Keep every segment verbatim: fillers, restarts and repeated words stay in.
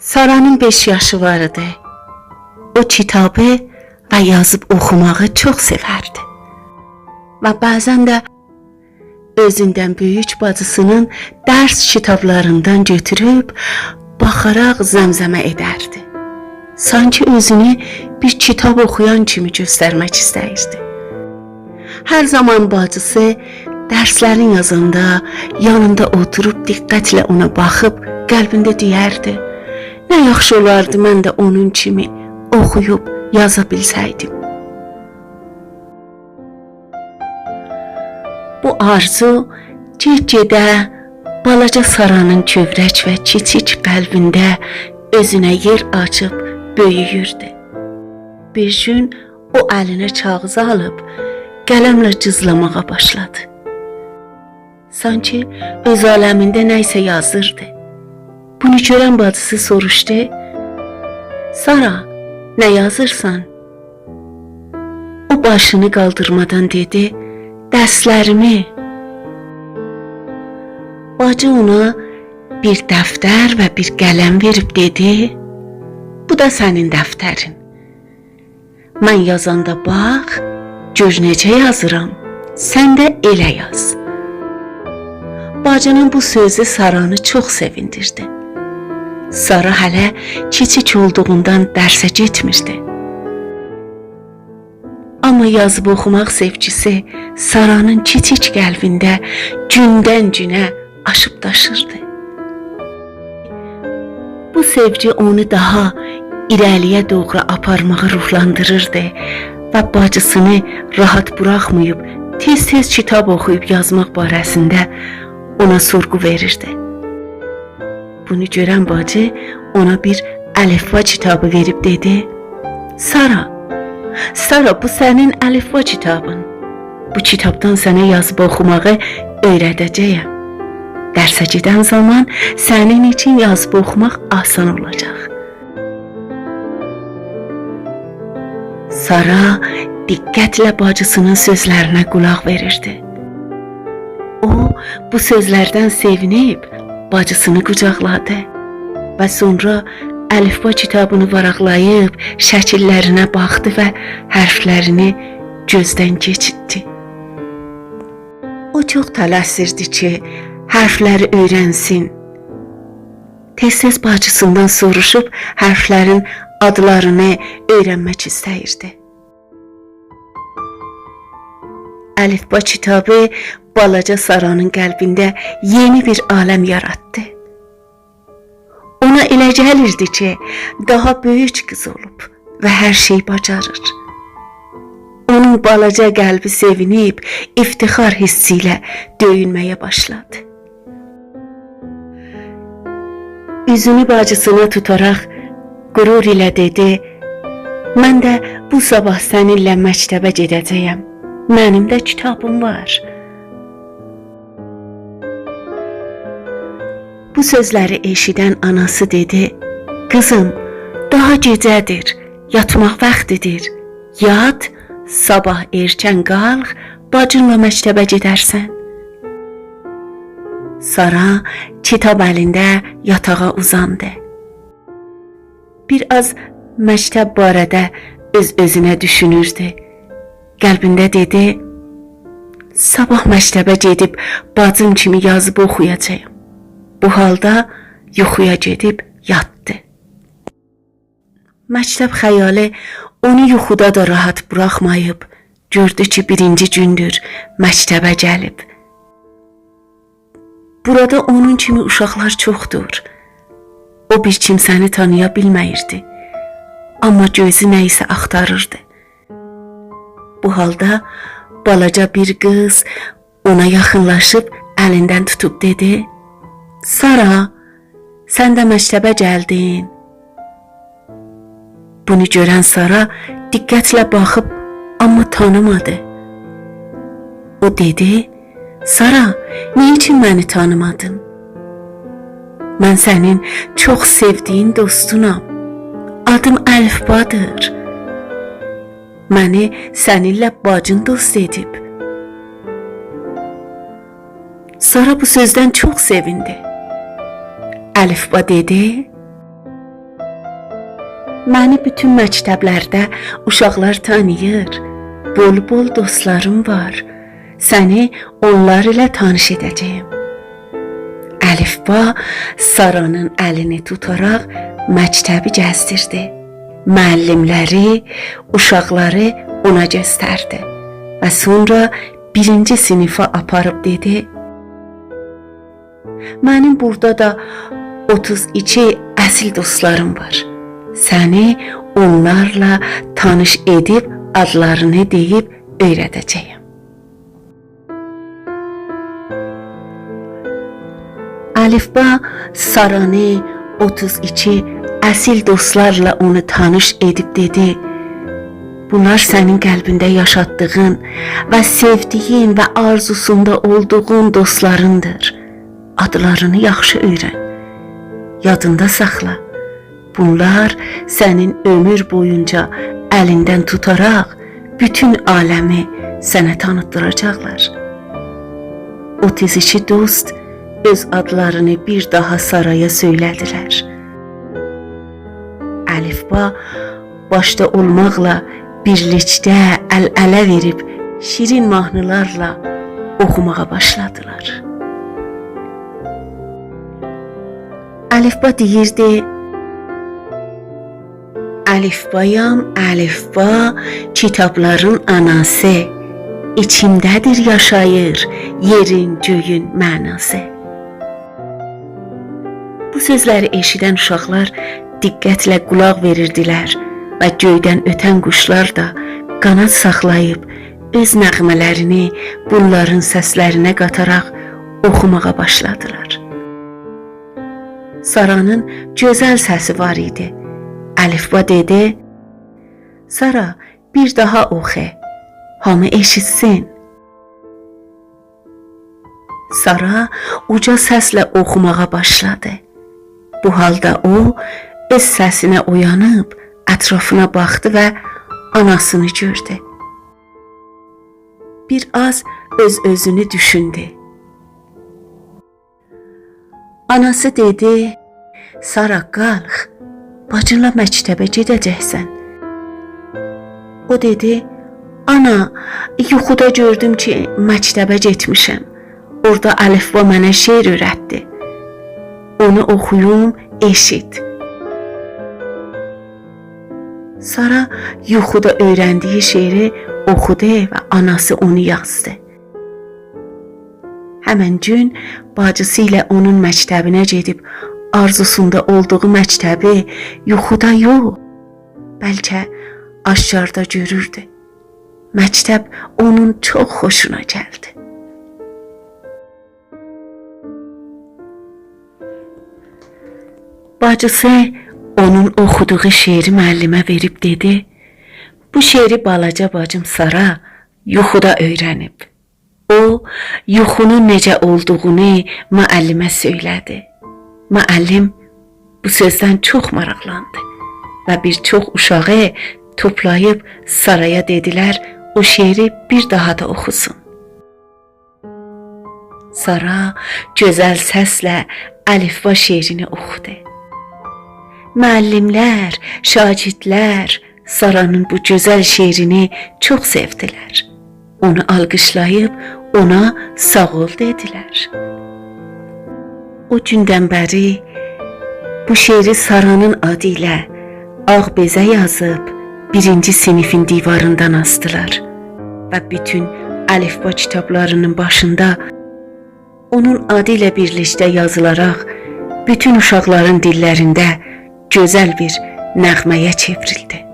سارانین بئش یاشی وار ایدی. او کیتابی و یازیب اوخوماغی چوخ سئوردی. و بعضا ده اؤزوندن بؤیوک باجیسینین درس کیتابلاریندان گؤتوروب باخاراق زمزمه ائدردی. سانکی اؤزونو بیر کیتاب اوخویان کیمی گؤسترمک ایسته‌ییردی. هر زامان باجیسی درسلرین یازاندا یانیندا اوتوروب دقتله اونا باخیب قلبینده دئیردی: «نه یاخشی اولاردی من ده اونون کیمی اوخویوب یازا بیلسه‌یدیم.» بو آرزو گئت-گئده بالاجا سارانین کؤورک و کیچیک قلبینده اؤزونه یئر آچیب بؤیویوردو. بیر گون او الینه کاغیذی آلیب قلمله جیزلاماغا باشلادی. سانکی اؤز عالمینده نه ایسه یازیردی. بونو گؤرن باجیسی سوروشدو: «سارا، نه یازیرسان؟» او باشینی قالدیرمادان دئدی: «درسلریمی.» باجی اونا بیر دفتر و بیر قلم وئریب دئدی: «بو دا سنین دفترین. من یازاندا باخ، گؤر نئجه یازیرام، سن ده ائله یاز.» باجینین بو سؤزو سارانی چوخ سئویندیردی. سارا هله کیچیک اولدوغوندان درسه گئتمیردی. آمما یازیب اوخوماق سئوگیسی سارانین کیچیک قلبینده گوندن-گونه آشیب داشیردی. بو سئوگی اونو داها ایره‌لی‌یه دوغرو آپارماغی روحلاندیریردی و باجیسینی راحت بوراخماییب، تئز-تئز کیتاب اوخویوب یازماق باره‌سینده اونا سورغو وئریردی. بونو گؤرن باجی اونا بیر الفبا کیتابی وئریب دئدی: «سارا، سارا، بو سنین الفبا کیتابین. بو کیتابدان سنه یازیب اوخوماغی اؤیره‌ده‌جه‌یم. درسه گئدن زامان سنین اوچون یازیب اوخوماق آسان اولاجاق.» سارا دقتله باجیسینین سؤزلرینه قولاق وئریردی. او، بو سؤزلردن سئوینیب باجیسینی قوجاقلادی و سونرا الفبا کیتابینی واراقلاییب شکیللرینه باخدی و حرفلرینی گؤزدن کئچیرتدی. او چوخ تله‌سیردی کی، حرفلری اؤیرنسین. تئز-تئز باجیسیندان سوروشوب حرفلرین آدلارینی اؤیرنمک ایسته‌ییردی. الفبا کیتابی بالاجا سارانین قلبینده یئنی بیر عالم یاراتدی. اونا ائله گلیردی کی، داها بؤیوک قیز اولوب و هر شئی باجاریر. اونون بالاجا قلبی سئوینیب، افتخار حیسی ایله دؤیونمه‌یه باشلادی. اوزونو باجیسینا توتاراق غرور ایله دئدی: «من ده بو صاباح سنینله مکتبه گئده‌جه‌یم. منیم ده کیتابیم وار.» بو سؤزلری ائشیدن آناسی دئدی: «قیزیم، داها گئجه‌دیر، یاتماق واختیدیر. یات، صاباح ائرکن قالخ، باجینلا مکتبه گئدرسن.» سارا کیتاب الینده یاتاغا اوزاندی. بیر آز مکتب باره‌ده اؤز-اؤزونه دوشونوردو. قلبینده دئدی: «صاباح مکتبه گئدیب باجیم کیمی یازیب اوخویاجاغام.» بو حالدا یوخویا گئدیب یاتدی. مکتب خیالی اونو یوخودا دا راحت بوراخماییب، گؤردو کی، بیرینجی گوندور مکتبه گلیب. بورادا اونون کیمی اوشاقلار چوخدور. او بیر کیمسه‌نی تانییا بیلمه‌ییردی، آمما گؤزو نه ایسه آختاریردی. بو حالدا بالاجا بیر قیز اونا یاخینلاشیب الیندن توتوب دئدی: «سارا، سن ده مکتبه گلدین؟» بونو گؤرن سارا دقتله باخیب، آمما تانیمادی. او دئدی: «سارا، نییه اوچون منی تانیمادین؟ من سنین چوخ سئودیگین دوستونام. آدیم الفبادیر. منی سنینله باجین دوست ائدیب.» سارا بو سؤزدن چوخ سئویندی. الفبا دئدی: منی بوتون مکتب‌لرده اوشاقلار تانیییر. بول-بول دوستلاریم وار. سنی اونلار ایله تانیش ائده‌جه‌یم. الفبا سارانین الینی توتاراق مکتبی گزدیردی. معلم‌لری، اوشاقلاری اونا گؤستردی و سونرا بیرینجی صینیفه آپاریب دئدی: «منیم بورادا دا اوتوز ایکی اصیل دوستلاریم وار. سنی اونلارلا تانیش ائدیب، آدلارینی دئییب اؤیره‌ده‌جه‌یم.» الفبا سارانی، اوتوز ایکی اصیل دوستلارلا اونو تانیش ائدیب دئدی: «بونلار سنین قلبینده یاشاتدیغین و سئودیگین و آرزوسوندا اولدوغون دوستلاریندیر. آدلارینی یاخشی اؤیرن. یادیندا ساخلا. بونلار سنین عؤمور بویونجا الیندن توتاراق بوتون عالمی سنه تانیتدیراجاقلار.» اوتوز ایکی دوست اؤز آدلارینی بیر داها سارایا سؤیله‌دیلر. الفبا باشدا اولماقلا بیرلیکده ال-اله وئریب شیرین ماهنیلارلا اوخوماغا باشلادیلار. الفبا دئییردی: «الفبایام، الفبا، کیتابلارین آناسی. ایچیمده‌دیر یاشاییر یئرین، گؤیون معناسی.» بو سؤزلری ائشیدن اوشاقلار دقتله قولاق وئریردیلر و گؤیدن اؤتن قوشلار دا قاناد ساخلاییب اؤز نغمه‌لرینی بونلارین سسلرینه قاتاراق اوخوماغا باشلادیلار. سارانین گؤزل سسی وار ایدی. الفبا دئدی: «سارا، بیر داها اوخو، هامی ائشیتسین.» سارا اوجا سسله اوخوماغا باشلادی. بو حالدا او، اؤز سسینه اویانیب، اطرافینا باخدی و آناسینی گؤردو. بیر آز اؤز-اؤزونو دوشوندو. آناسی دئدی: «سارا، قالخ، باجینلا مکتبه گئده‌جکسن.» او دئدی: «آنا، یوخودا گؤردوم کی، مکتبه گئتمیشم. اورادا الفبا منه شعر اؤیرتدی. اونو اوخویوم، ائشیت.» سارا یوخودا اؤیرندیگی شعری اوخودو و آناسی اونو یازدی. همن گون باجیسی ایله اونون مکتبینه گئدیب، آرزوسوندا اولدوغو مکتبی یوخودا یوخ، بلکه آشکاردا گؤروردو. مکتب اونون چوخ خوشونا گلدی. باجیسی اونون اوخودوغو شعری معلمه وئریب دئدی: «بو شعری بالاجا باجیم سارا یوخودا اؤیرنیب.» او، یوخونون نئجه اولدوغونو معلمه سؤیله‌دی. معلم بو سؤزدن چوخ ماراقلاندی و بیر چوخ اوشاغی توپلاییب سارایا دئدیلر، او شعری بیر داها دا اوخوسون. سارا گؤزل سسله الفبا شعرینی اوخودو. معلم‌لر، شاگردلر سارانین بو گؤزل شعرینی چوخ سئودیلر. اونو آلقیشلاییب اونا ساغ اول دئدیلر. او گوندن بری بو شعری سارانین آدی ایله آغ بئزه یازیب بیرینجی صینیفین دیواریندان آسدیلار و بوتون الفبا کیتابلارینین باشیندا اونون آدی ایله بیرلیکده یازیلاراق بوتون اوشاقلارین دیللرینده گؤزل بیر نغمه‌یه چئوریلدی.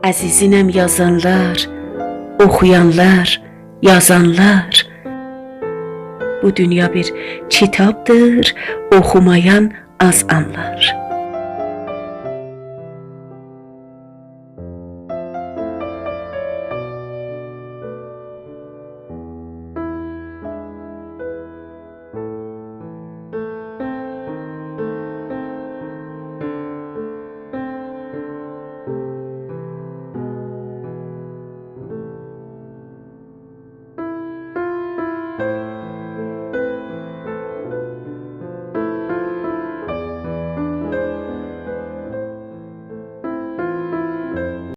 عزیزینم یازانلار، اوخویانلار، یازانلار، بو دونیا بیر کیتابدیر، اوخومایان آز آنلار.